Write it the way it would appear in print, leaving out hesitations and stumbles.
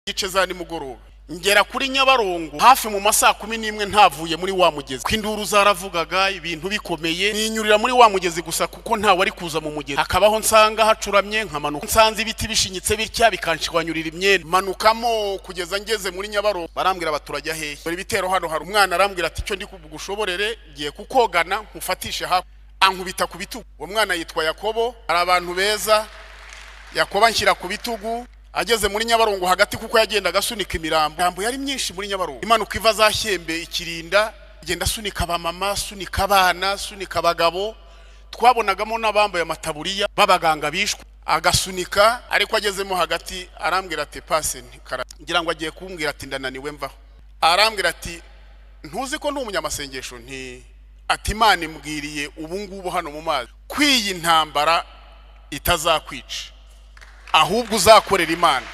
Igice za nimugoroba ngera kuri Nyabarongo hafi mu ma 11:00, ntavuye muri wa mugezi, ko induru zaravugaga, ibintu bikomeye. Ninyurira muri wa mugezi gusa, kuko ntawe ari kuza mu mugezi. Hakabaho nsanga hacuramye, nkamanuka, nsanze ibiti bishinyitse bitya bikanshwanyurira imyenda, manukamo kugeza ngeze muri Nyabarongo. Barambwira abaturage: "Hehe? Dore ibitero hano." Hari umwana arambwira ati: "Icyo ndi bugushoborere, ngiye kukogana nkufatishe hakurya." Ankubita ku bitugu. Uwo mwana yitwa Yakobo. Hari abantu beza. Yakobo anshyira ku bitugu. Ageze muri Nyabarongo hagati, kuko yagendaga asunika imirambo, imirambo yari myinshi muri Nyabarongo, imanuka iva za Shyembe, Ikirinda, agenda asunika abamama, asunika abana, asunika abagabo. Twabonagamo n'abambaye amataburiya b'abaganga bishwe, agasunika. Ariko agezemo hagati arambwira ati: "Pase." Ngira ngo agiye kumbwira ati: "Ndananiwe, mvaho." Arambwira ati: "Ntuzi ko ndi umunyamasengesho?" Nti ati: "Imana imbwiriye ubu ngubu hano mu mazi ko iyi ntambara itazakwica, ahubwo uzakorera Imana."